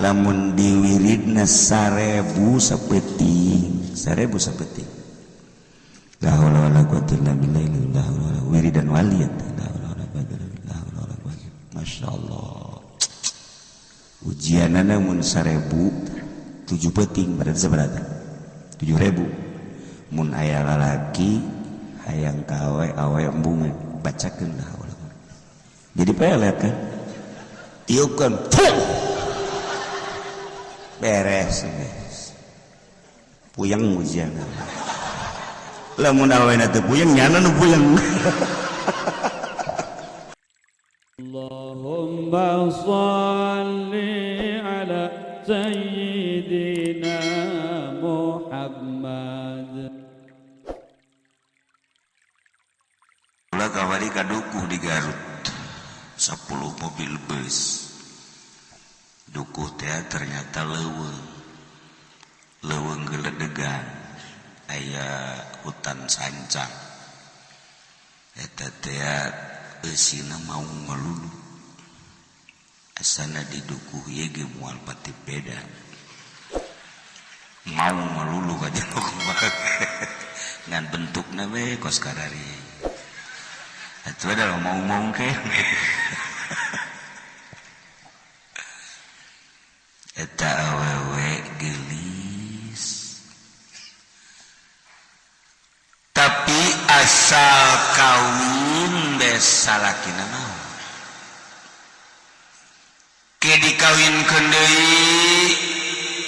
Lamun diwiridna 1000 sapeuting, 1000 sapeuting. La haula wala quwata illa billah, la haula wala wiridan wali eta. La haula wala quwata illa billah, la haula wala quwata. Masyaallah. Ujianana mun 1000 7 peuting berarti sabaraha? 7000. Mun aya lalaki hayang ka awe awe embungan, bacakeun la haula. Jadi pelet kan? Tiupkan. Fuh! Beres. Puyeng ujian. Lamun awena teu puyeng, nyana nu puyeng. Allahumma salli ala sayyidina Muhammad. Kula kamari ka Dukuh di Garut, 10 mobil bus. Dukuh teh ternyata leuweung, leuweung geledegan, aya hutan sancang eta teh, eusina mau ngelulu. Asana di Dukuh ieu ge moal pati beda, mau ngelulu ka jeung ngan bentukna we kos karari. Atuh ada mau-mau ke eta awewe gelis, tapi asal kawin bes salakina mau ke dikawinkeun deui,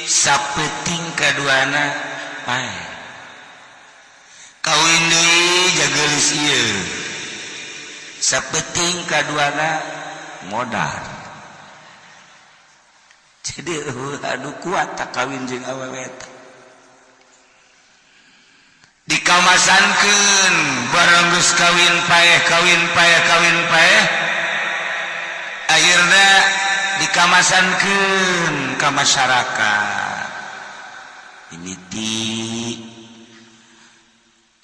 sapeuting kaduana paeh. Kawin deui jageulis ieu, sapeuting kaduana modar. Jadi aduh, kuat tak kawin jeung awewe eta. Dikamasankeun barang geus kawin paeh, kawin paeh, kawin paeh, akhirna dikamasankeun ka masyarakat ini di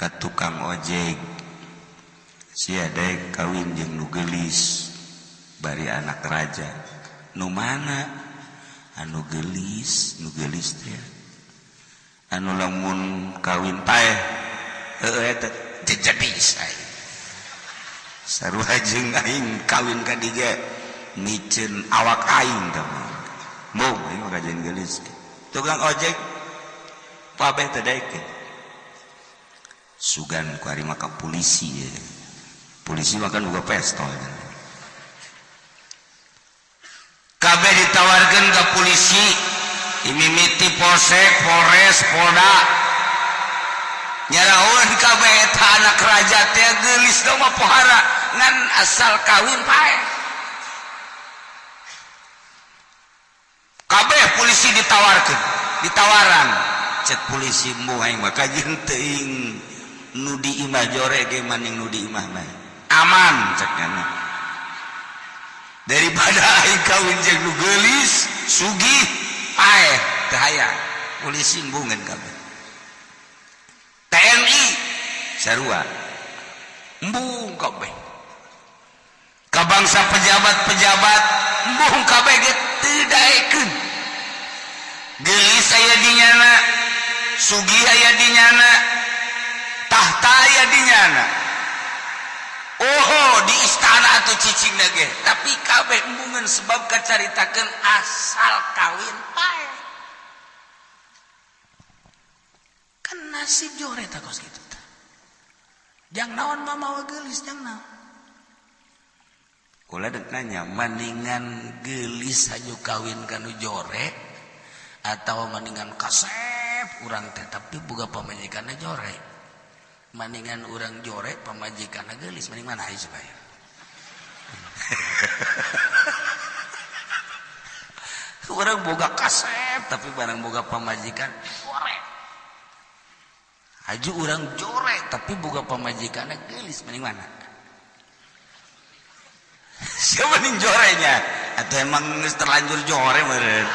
ka tukang ojek, sia daek kawin jeung nu geulis bari anak raja. Nu mana? Anu geulis, nu geulis teh anu lamun kawin paeh. Heueuh, eta jadi aing sarua jeung aing kawin ka dieu miceun awak aing tah mung aing mah kajeun geulis. Tukang ojek kabeh teh daekeun. Sugan ku ari maka polisi ya. Polisi mah kan boga pistol. Kabeh ditawarkan ke polisi, imimiti polsek, polres, polda, nyarahoan kabeh eta anak raja teh geulis dong mah pohara, ngan asal kawin paeh. Kabeh polisi ditawarkan, ditawaran. Cek polisi, "Mbuh, aing mah kajeun teuing nu di imah jore ge maning nu di imah mah aman," cek nyana, "daripada aing kawin jeung nu geulis sugih paeh." Teu hayang polisi, embungeun kabeh. TNI sarua, embung kabeh. Ka bangsa pejabat-pejabat, embung kabeh ge teu daekeun. Geulis aya di nyana, sugih aya di nyana, tahta aya di nyana. Oh, di istana atau cicing ge, tapi kabeh embungeun sebab kacaritakeun asal kawin paeh. Kan nasib jore tak kos kitu tah. Jang naon mah mawa geulis, jang naon? Kula dek nanya, maningan geulis haju kawin kanu jore atau maningan kasep urang teh tapi boga pamajikanna jore? Maningan urang jore pamajikanna geulis, maning mana aja supaya? Urang boga kasep tapi barang boga pamajikan jore. Haju urang jore tapi boga pamajikanna geulis, maning mana? Siapa nih jorenya? Atau emang geus terlanjur jore meureun?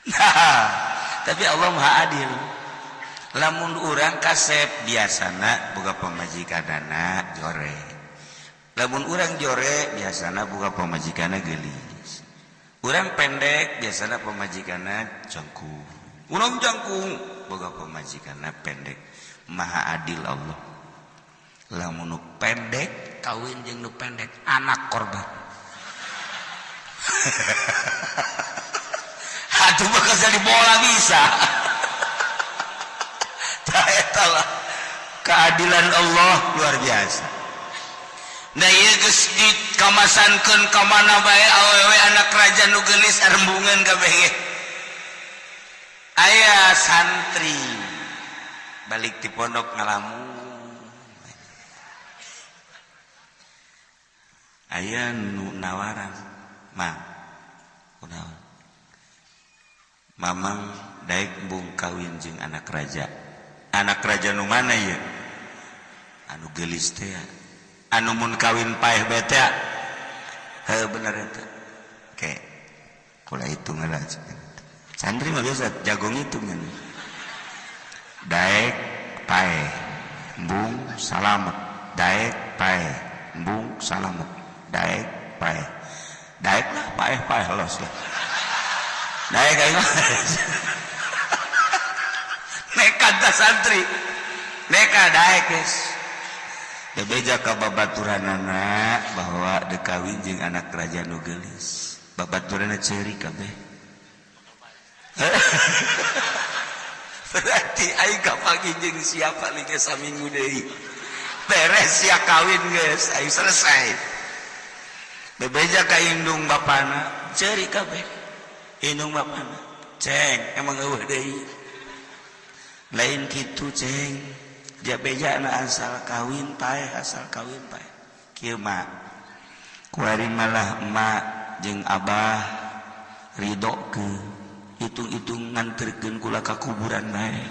Nah, tapi Allah Maha Adil. Lamun urang kasep biasana boga pamajikanana jore. Lamun urang jore biasana buka pamajikanna geulis. Urang pendek biasana pamajikanna jangkung. Urang jangkung boga pamajikanna pendek. Maha adil Allah. Lamun nu pendek kawin jeung nu pendek anak korban. Atuh bakal jadi bola bisa. Tah eta lah keadilan Allah luar biasa. Nah ieu geus dikamasankeun ka mana bae awewe anak raja nu geulis arembungan kabeh ge. Aya santri balik ti pondok ngalamun. Aya nu nawaran, "Ma, kunaon? Mamang daek embung kawin jeung anak raja." Anak raja nu mana ieu? Anu geulis teh. Anu mun kawin paeh bete. Heuh bener eta. Oke. Kula hitung heula. Santri mah biasa jago ngitung kan. Daek paeh embung salamet, daek paeh embung salamet, daek paeh. Daek lah paeh-paeh los lah. Daek aing mah. Nekat ta santri. Nekat daek geus. Bebeja ka babaturanana bahwa dek kawin jeung anak raja nu geulis. Babaturanna ceuri kabeh. Berarti aing kapanggih jeung siapa liga saminggu deui. Beres sia kawin geus, aing selesai. Bebeja ka indung bapana, ceuri kabeh. Indung bapana, ceng emang eueuh deui. Lain kitu ceng. Beja na asal kawin paeh, asal kawin paeh. Kieu mah kuari malah emak jeung abah ridho ke hitung-hitung nganterkeun kula ka kuburan bae.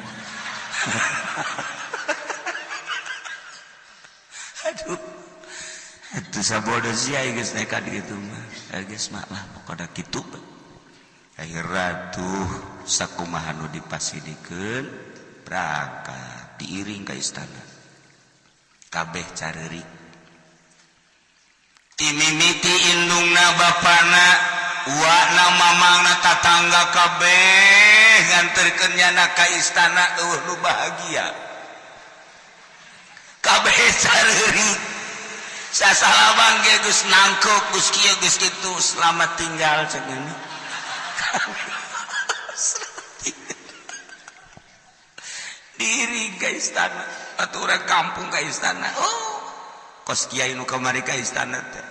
Aduh, itu sabodo sia geus nekat kitu mah. Geus mah lah pokona kitu. Akhirna tuh sakumaha nu dipasidikeun berangkat diiring ke istana. Kabeh careurik. Timimiti indungna bapana, uakna mamangna tatangga kabeh nganterkeun nyana ka istana eueuh nu bahagia. Kabeh careurik. Sasalabang ge geus nangkep geus kieu geus kitu, selamat tinggal cek ini. Diri ka istana atuh urang kampung ka istana. Oh, kos kiai nu kamari ka istana teh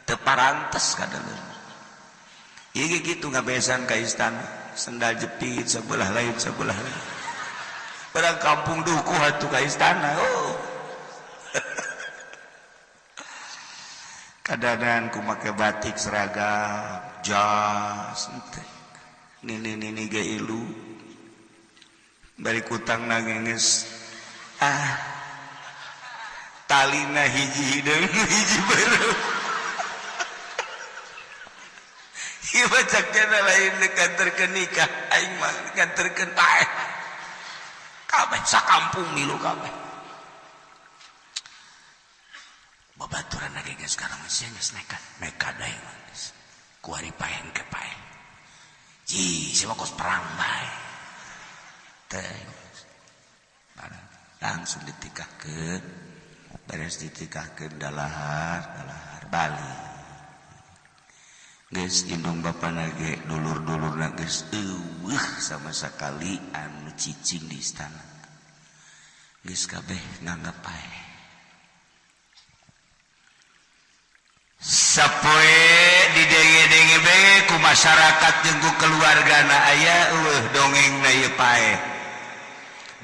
teu parantes kadeuleun. Ieu ge kitu ngabesan ka istana, sendal jepit sebelah lain sebelah lain. Urang kampung dukuh atuh ka istana. Oh. Kadadan ku make batik seragam, jas teh. Nini-nini ge ilu. Bari kutang nangis ah talina hiji hideung hiji beureum. Ieu mah cak cenah lain nganterkeun nikah aing mah nganterkeun paeh. Kabeh sakampung milu kabeh. Babaturan lagi geus sekarang sia geus nekat, nekat aing mah geus. Kuari paeh ke paeh. Ji, sia mah kos perang bae. Langsung ditikahkeun, beres ditikahkeun dalahar, dalahar balik. Geus indung bapana ge dulur-dulurna geus eueuh sama sekali anu cicing di istana. Geus kabeh nganggep paeh. Sapoe didenge-denge bae ku masyarakat jeung ku keluargana aya eueuh dongengna ieu paeh.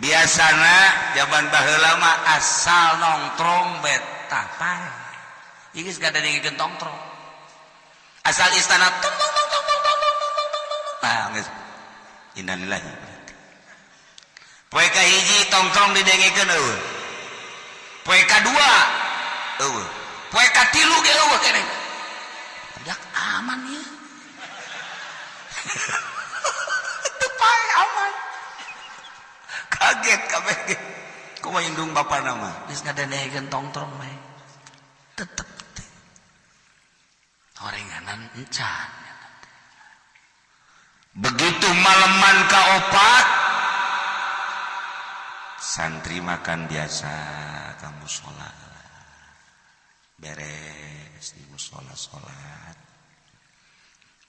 Biasana zaman baheula mah asal nongtrong betah paeh. Ieu geus ngadengekeun tongtrong. Asal istana tong tong tong tong tong tong tong tong tong tong. Nah, geus. Innalillahi. Poe kahiji tongtrong didengekeun eueuh. Poe kadua eueuh. Poe katilu ge eueuh keneh. Dak aman ieu. Teu paeh aman. Kaget kabeh ge. Kumaha indung bapana mah geus ngadengekeun tongtrong bae. Tetep Kanan encan. Begitu maleman kaopat santri makan biasa kamu sholat beres di musola sholat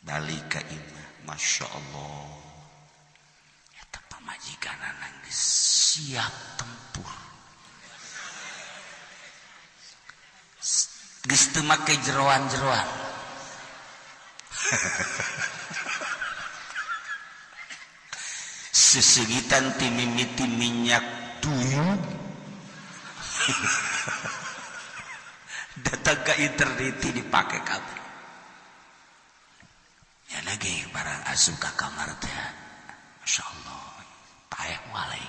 balik ke imah. Masya Allah eta pamajikan geus siap tempur geus teu make jeroan-jeroan. Sesegitan ti mimiti minyak duyung datang ke internet dipakai kabeh. Ya lagi barang asup ka kamar teh Masya Allah paeh walai.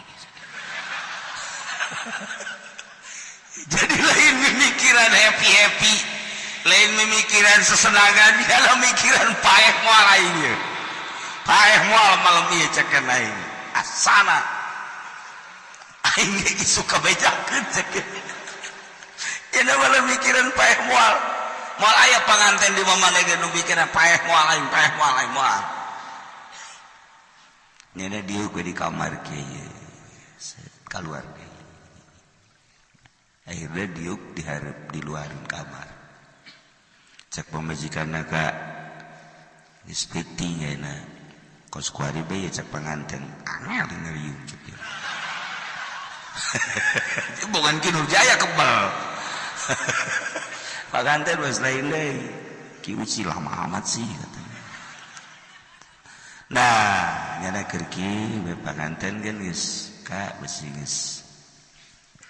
Jadi lain memikiran happy-happy, lain memikiran sesenangan, dalam mikiran paeh moal aing ieu. Paeh moal malam ieu cekeun aing. Asana aing ge suka bejakeun cekeun. Nya malam mikiran paeh moal. Moal aya panganten di mamana ge nu mikiran paeh moal aing, paeh moal aing moal. Nya dieu we di kamar kieu. Keluar deui. Akhirnya diuk diharap di luarin kamar. Cek pamajikanna ka geus peuting ayeuna. Kos kuari bae cek panganten angel ngeriung cek ieu. Bukan Ki Nurjaya kebal. Panganten geus lain deui. Ki Uci lama amat sih katanya. Nah, nyana keur ki we panganten kan geus ka besi geus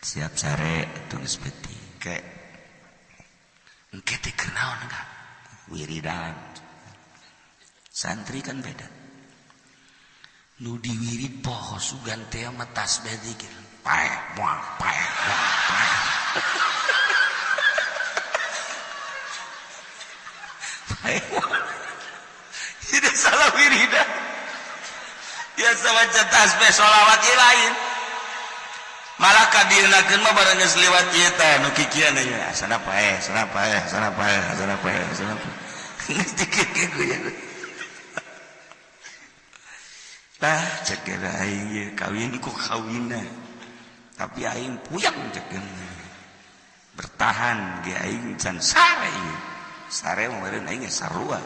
siap sare atuh geus peuting. Ke engke teh keur naon ka? Wiridan. Santri kan beda. Nu diwirid poho sugan teh mah tasbih zikir. Paeh moal, paeh moal, paeh. Paeh moal. Tidak salah wiridan. Biasa baca tasbih sholawat ieu lain. Malah kadienakeun mah barang geus liwat ieu teh nu kikian ieu. Asana paeh, asana paeh, asana paeh, asana paeh, asana paeh. Geus dikiekeun ku. Tah cek aing ieu kawin ku kawinna. Tapi aing puyang cek bertahan ge aing can sare ieu. Sare mah meureun aing sarua.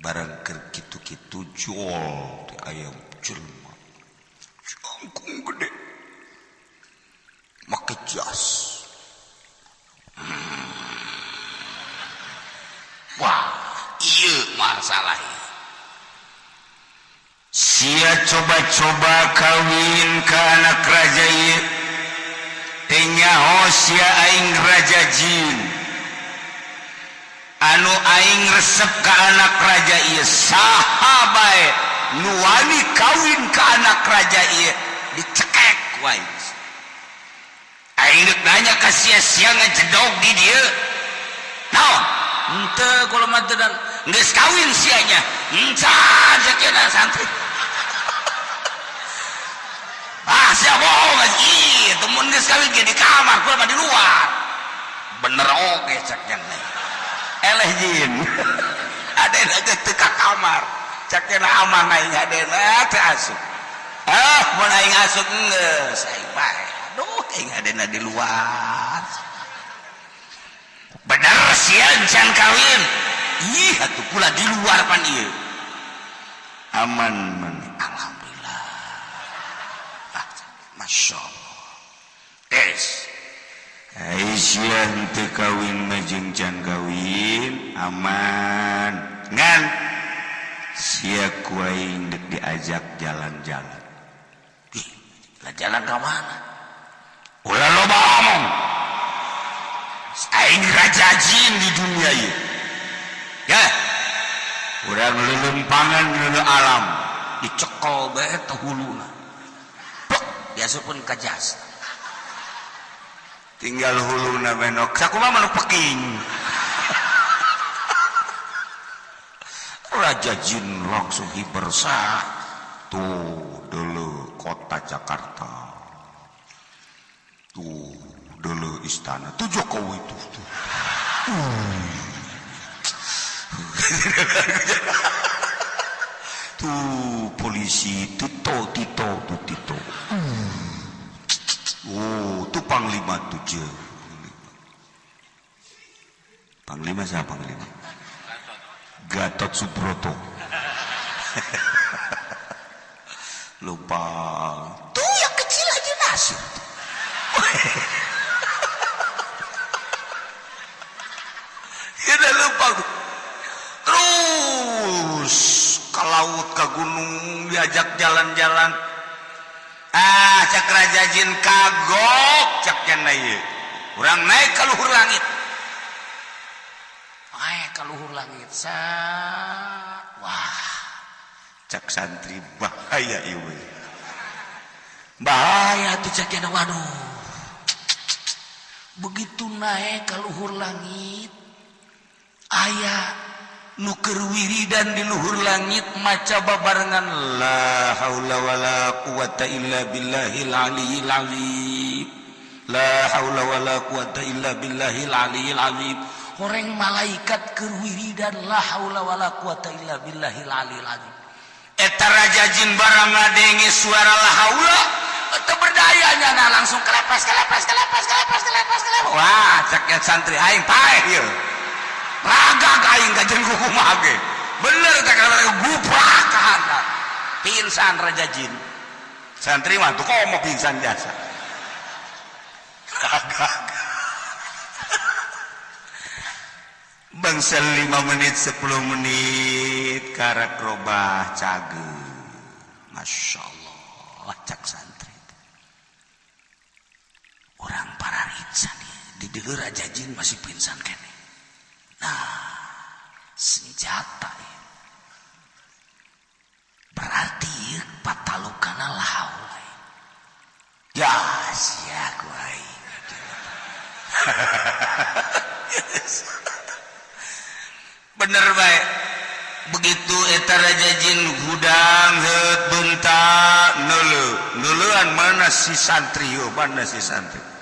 Barang keur kitu-kitu jol teh aya jelema. Jangkung gede. Make jas. Wah, ieu masalah ieu. Sia coba-coba kawin ka anak raja ieu. Teu nyaho sia aing raja jin. Anu aing resep ka anak raja ieu saha bae nu wani kawin ka anak raja ieu dicekek ku aing. Aing deuk nanya ka sia-sia ngejedog di dieu. Naon? Henteu kula mah teu geus kawin sia nya. Encan sakeuna santri. Ah sia bohong ih temun geus kawin ge di kamar kula mah di luar. Bener oge cek nya. Eleh jin. Adena ge teu ka kamar. Cek nya aman aing adena teu asup. Ah mun aing asup geus aing bae. Aduh aing adena di luar. Bener sia can kawin. Ih atuh kula di luar pan ieu. Aman man. Alhamdulillah. Ah, Masya Allah. Des. Aisyah henteu kawin mah jeung can kawin aman. Ngan sia ku aing deuk diajak jalan-jalan. Ih, lah jalan ka mana? Ulah loba omong. Aing raja jin di dunia ieu. Ya. Urang leuleumpangan leuleung alam dicekel bae teh huluna. Plek diasupkeun ka jas. Tinggal huluna benok. Sakumaha mah nu peking. Raja jin langsung hibersa. Tuh dulu kota Jakarta. Tuh dulu istana. Tuh Jokowi tuh. Tuh. Tuh polisi Tito Tito tuh Tito. Oh, tuh panglima tuh je. Panglima siapa panglima? Gatot Subroto. Lupa. Tuh yang kecil aja Nasir. Ya udah lupa. Terus ke laut, ke gunung, diajak jalan-jalan. Ah, cak Raja Jin kagok cak cenah ieu. Urang naik ke luhur langit. Naik ke luhur langit. Sa wah, cak santri bahaya ieu. Bahaya tuh cak cenah, waduh. Begitu naik ke luhur langit, aya nu keur wiridan di luhur langit maca babarengan la haula wala quwata illa billahil aliyil azim, la haula wala quwata illa billahil aliyil azim. Horeng malaikat keur wiridan la haula wala quwata illa billahil aliyil azim. Eta Raja Jin barang ngadenge suara la haula teu berdaya nya langsung kelepas kelepas kelepas kelepas kelepas kelepas. Wah, cak santri aing paeh ieu. Ragag aing kajen kumaha ge. Bener teh guprak ka handap. Pingsan Raja Jin. Santri mah tuh komo pingsan jasa. Ragag. Bangsa 5 menit 10 menit karak robah cage. Masya Allah cak santri. Orang para insan di deuleu Raja Jin masih pingsan kene. Nah, senjata ya. Berarti patalukana la haula. Ya sia ku aing. Bener bae. Begitu eta Raja Jin hudang heut bentak neuleu. Neuleuan mana si santri yo, mana si santri.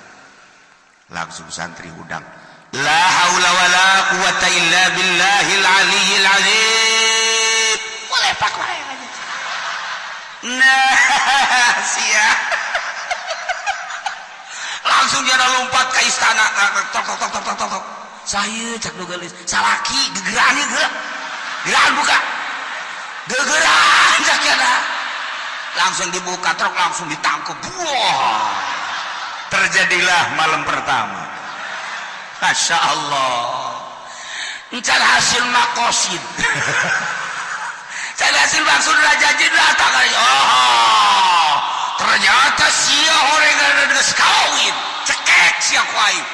Langsung santri hudang. La haula wala quwata illa billahil aliyil azim. Molepak wae Raja Jin. Nah, sia. Langsung dia lompat ke istana. Tok tok tok tok tok tok. Saya cak nu geulis, salaki gegeran ieu geura. Gegeran buka. Gegeran cak nya. Langsung dibuka truk, langsung ditangkap. Wah. Terjadilah malam pertama. Masya Allah. Encan hasil makosid. Cari hasil maksud Raja Jin datang. Oh, ternyata sia horeng geus kawin. Cekek sia ku aing.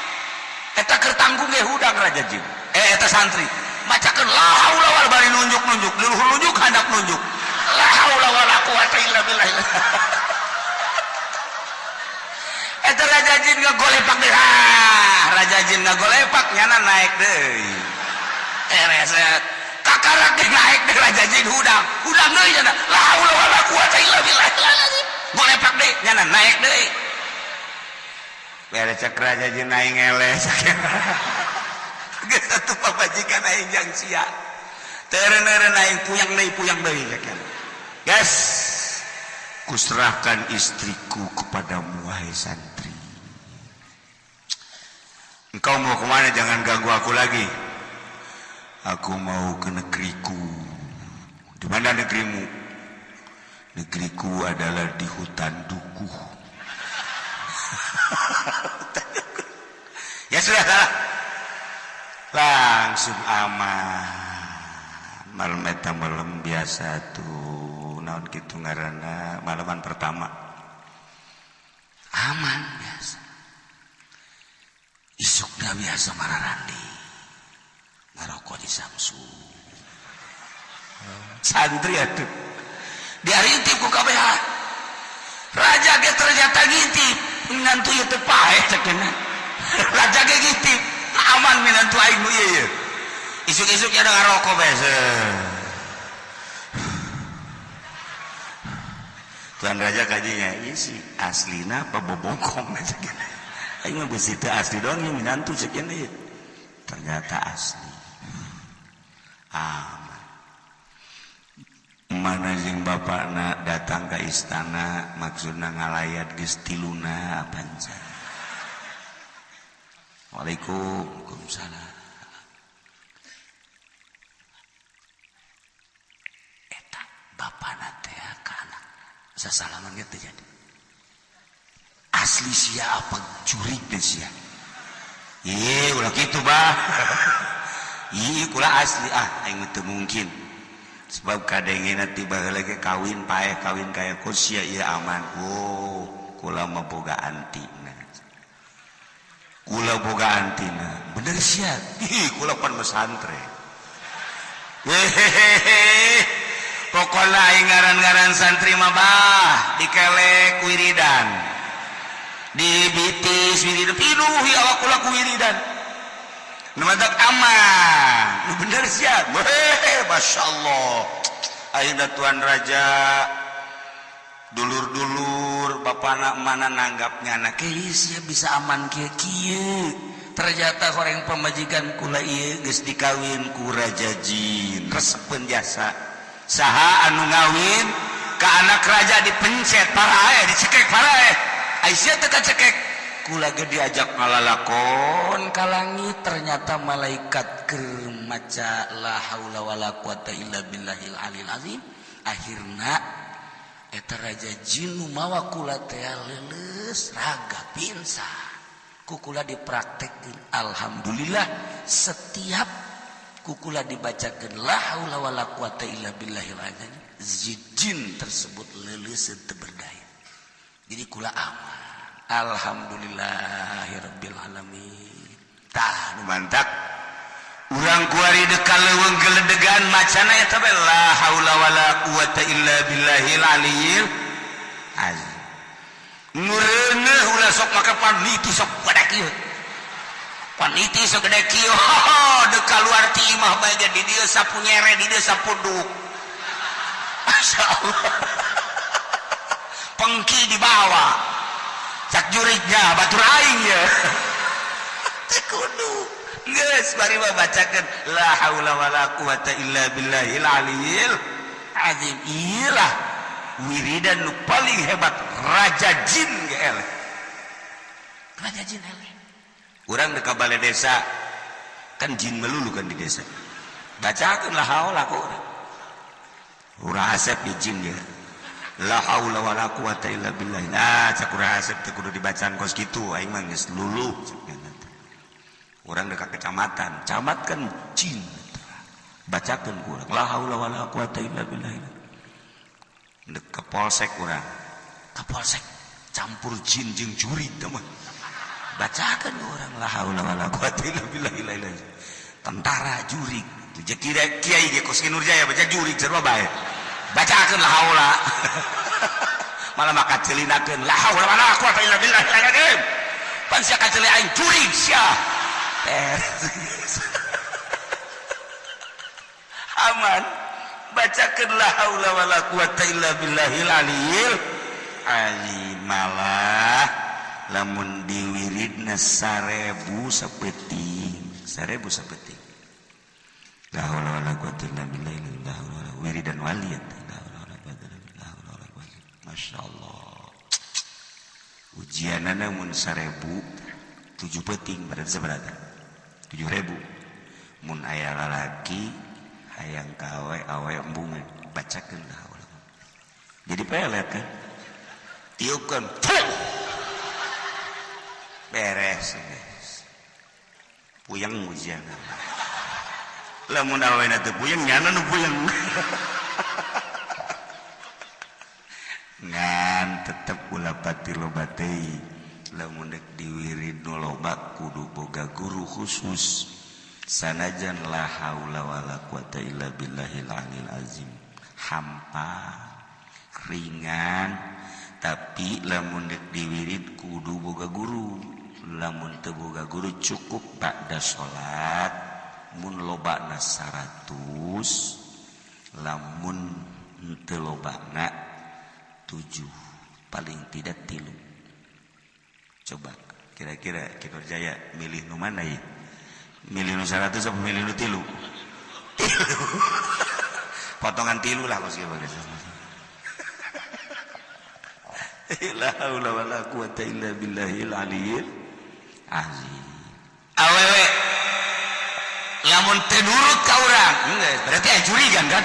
Eta keur tanggung ge hudang Raja Jin. Eta santri. Macakeun la haula wala bari nunjuk-nunjuk, luhur nunjuk handap nunjuk. La haula wala quwata illa billah. Eta Raja Jin ngagolepak deui. Ah, Raja Jin ngagolepak nyana naik deui. Reset. Kakarak deui naik deui Raja Jin hudang. Hudang deui nyana. La haula wala quwata illa billah. Golepak deui nyana naik deui. Beres cek Raja Jin aing eleh. Geus atuh pamajikan aing jang sia. Teureun-eureun aing puyang deui cek. Gas. Kuserahkan istriku kepadamu wahai santri. Engkau mau kemana? Jangan ganggu aku lagi. Aku mau ke negeriku. Di mana negerimu? Negeriku adalah di hutan dukuh. Ya sudah salah. Langsung aman. Malam eta malam biasa tuh. Naon kitu ngaranna malaman pertama. Aman biasa. Isukna biasa mararandi. Ngarokok di Samsu. Santri atuh. Diarintip ku KBH. Raja ge ternyata ngintip. Minantu ieu teu paeh cek cenah. Raja ge ngintip. Aman minantu aing nu ieu ye. Isuk-isuk ya ngarokok bae. Tuan Raja kajinya ieu si aslina apa bobongkong cek cenah. Aing mah beusi teu asli doang ieu minantu cek cenah ieu. Ternyata asli. Aman. Mana jeung bapakna datang ke istana maksudna ngalayat geus tiluna panca. Waalaikumsalam. Eta bapakna teh ka anak sasalaman ge teu jadi. Asli sia apa jurig teh sia. Ih, ulah kitu bah. Ih, kula asli ah aing mah teu mungkin. Sebab kadengena ti baheula ge kawin paeh kawin kaya ku sia ieu aman. Oh, kula mah boga antina. Kula boga antina. Bener sia. Ih, kula pan mesantren. Hehehe. Pokona aing ngaran-ngaran santri mah bah dikelek wiridan. Dibitis wiridan pinuh awak kula ku wiridan. Nu mantak aman. Nu bener sia. Hehehe, masyaallah. Ayeuna tuan raja dulur-dulur bapana mana nanggapnya anak sia bisa aman kieu kieu. Ternyata horeng pamajikan kula ieu geus dikawin ku raja jin. Resepeun jasa. Saha anu ngawin ka anak raja dipencet parae dicekek parae. Ai sia teu kacekek. Kula ge diajak ngalalakon ka langit ternyata malaikat keur maca la haula wala quwata illa billahil alil azim. Akhirna eta raja jin nu mawa kula teh leuleus raga pingsan. Ku kula dipraktekkeun alhamdulillah setiap ku kula dibacakeun la haula wala quwata illa billahil azim jin tersebut leuleus teu berdaya. Jadi kula aman. Alhamdulillahirabbil alamin. Tah nu mantak urang kuari deuk ka leuweung geledegan macana eta bae la haula wala quwata illa billahil aliyil azim. Nu reuneuh ulah sok make paniti sok gede kieu. Paniti sok gede kieu. Deuk kaluar ti imah bae ge di dieu sapu nyere di dieu sapu duk. Masyaallah. Pengki dibawa. Cak jurignya batur aing ye. Teu kudu. Geus bari mah bacakeun la haula wala quwata illa billahil aliyil azim. Iyalah wiridan nu paling hebat raja jin ge eleh. Raja jin eleh. Urang deuk ka bale desa kan jin melulu kan di desa. Bacakeun la haula ku urang. Urang asep di jin ge. La haula wala quwata illa billah. Nah, cak urang asep teh kudu dibacaan kos kitu aing mah geus luluh. Urang deuk ka kecamatan, camat kan jin. Bacakeun ku urang la haula wala quwata illa billah. Deuk ka polsek urang. Ka polsek campur jin jeung jurig teh mah. Bacakeun ku urang la haula wala quwata illa billah. Tentara jurig. Jeung kiai ge kos Nurjaya baca jurig sarua bae. Bacakeun la haula. Malah maka celinakeun la haula wala quwata illa billah. Pan sia kaceli aing jurig sia. Aman. Bacakeun la haula wala quwata illa billahil aliyil azim. Malah lamun diwiridna 1000 sapeting, 1000 sapeting. La haula wala quwata illa billah la haula wiridan wali la haula wala quwata illa billah la haula wala quwata. Masyaallah. Ujianana mun 1000 7 peting berarti sabaraha? 7000. Mun aya lalaki hayang ka awe awe embungan bacakeun la haula. Jadi pelet kan? Tiupkeun. Beres. Puyeng ujian. Lamun awena teu puyeng nyana nu puyeng. Ngan tetep ulah pati loba teuing. Lamun dek diwirid nu loba kudu boga guru khusus. Sanajan la haula wala quwata illa billahil aliyil azim. Hampa ringan tapi lamun dek diwirid kudu boga guru. Lamun teu boga guru cukup ba'da salat mun lobana 100 lamun teu lobana 7 paling tidak 3. Coba kira-kira Ki Nurjaya milih nu mana ieu? Milih nu 100 apa milih nu 3? Tilu potongan, tilu lah kos kieu. La haula wala quwata illa billahil aliyil azim. Awewe lamun teu nurut ka urang berarti aya jurigan kan.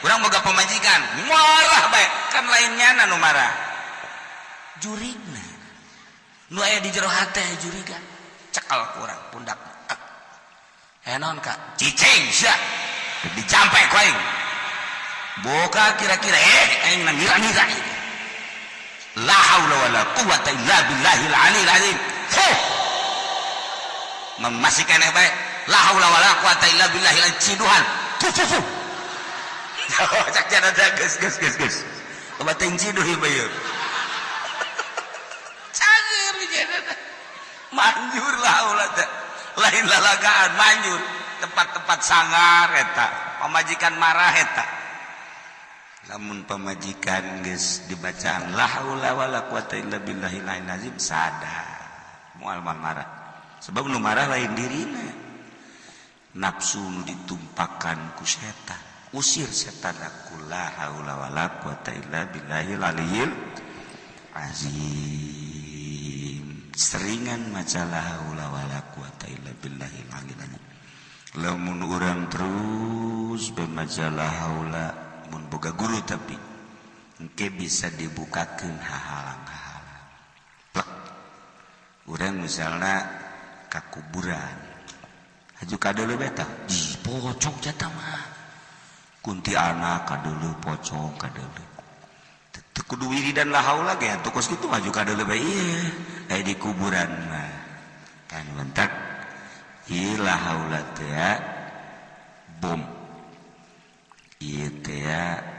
Urang boga pamajikan marah bae kan, lainnya nu marah jurigna nu aya di jero hate jurigan. Cekal ku urang pundak, eh naon ka cicing sia, dijampe ku aing boga kira-kira, eh aing ngira-ngira. La haula wala quwata illa billahil aliyil azim. Huh, masih keneh bae, la haula wala quwata illa billahil, ciduhan tuh tuh tuh. Cak jana, geus geus geus geus, obat teh ciduh ieu bae. Cager jana, manjur lah haula teh, lain lalagaan, manjur. Tempat-tempat sangar eta pamajikan marah eta. Lamun pamajikan geus dibacaan la haula wala quwata illa billahil azim, sadar, moal marah, sebab nu marah lain dirina, nafsu nu ditumpakan ku setan. Usir setan aku, la haula wala quwata illa billahil aliyil azim. Seringan maca la haula wala quwata illa billahil aliyil azim. Lamun urang terus maca la haula, mun boga guru, tapi engke bisa dibukakeun hahalang-hahalang. Plek urang misalnya ka kuburan, haju kadeuleu beta di pocong jata mah, kuntianak kadeuleu, pocong kadeuleu, teu kudu wiridan la haula ge atuh kos kitu. Maju kadeuleu bae ieu aya di kuburan mah kan bentak ieu la haula teh bom ieu teh.